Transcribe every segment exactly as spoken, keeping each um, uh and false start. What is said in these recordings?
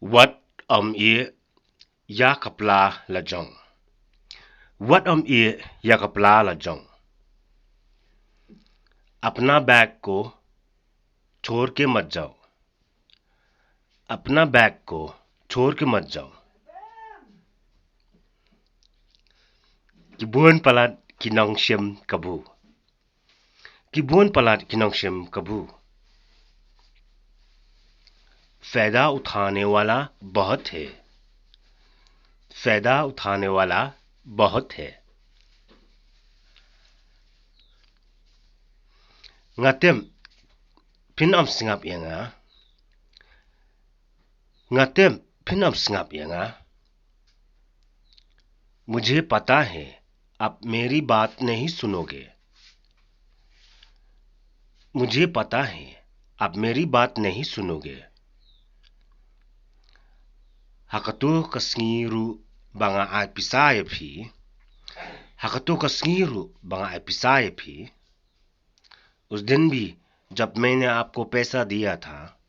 Wat ym ïeh ïa ka pla la jong. Wat ym ïeh ïa ka pla la jong. अपना बैग को छोड़ के मत जाओ। अपना बैग को छोड़ के मत जाओ। Ki bun palat ki nongshim kabu. Ki bun palat ki nongshim kabu. फायदा उठाने वाला बहुत है। फायदा उठाने वाला बहुत है। Nga tip phin ym sngap ïa nga. Nga tip phin ym sngap ïa nga. मुझे पता है, आप मेरी बात नहीं सुनोगे। मुझे पता है, आप मेरी बात नहीं सुनोगे। Ha kato ka sngi ruh ba nga ai pisa ïa phi. Ha kato ka sngi ruh ba nga ai pisa ïa phi. उस दिन भी जब मैंने आपको पैसा दिया था।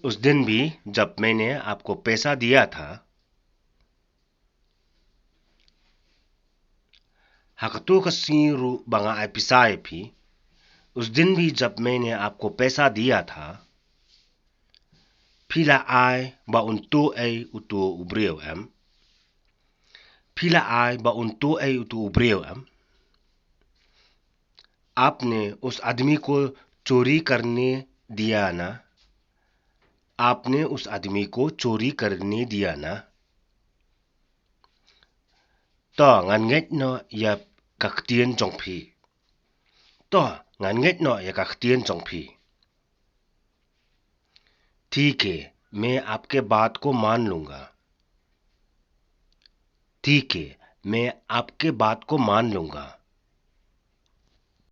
उस दिन भी जब मैंने आपको पैसा दिया था। Ha kato ka sngi ruh ba nga ai pisa ïa phi. उस दिन भी जब मैंने आपको पैसा दिया था। Phi la ai ba un tuh ei uto u briew em? Phi la ai ba un tuh ei uto u briew em? आपने उस आदमी को चोरी करने दिया ना? आपने उस आदमी को चोरी करने दिया ना? To ngan ngeit noh ïa ka ktien jong phi. To ngan ngeit noh ïa ka ktien jong phi. ठीक है, मैं आपके बात को मान लूंगा। ठीक है, मैं आपके बात को मान लूंगा।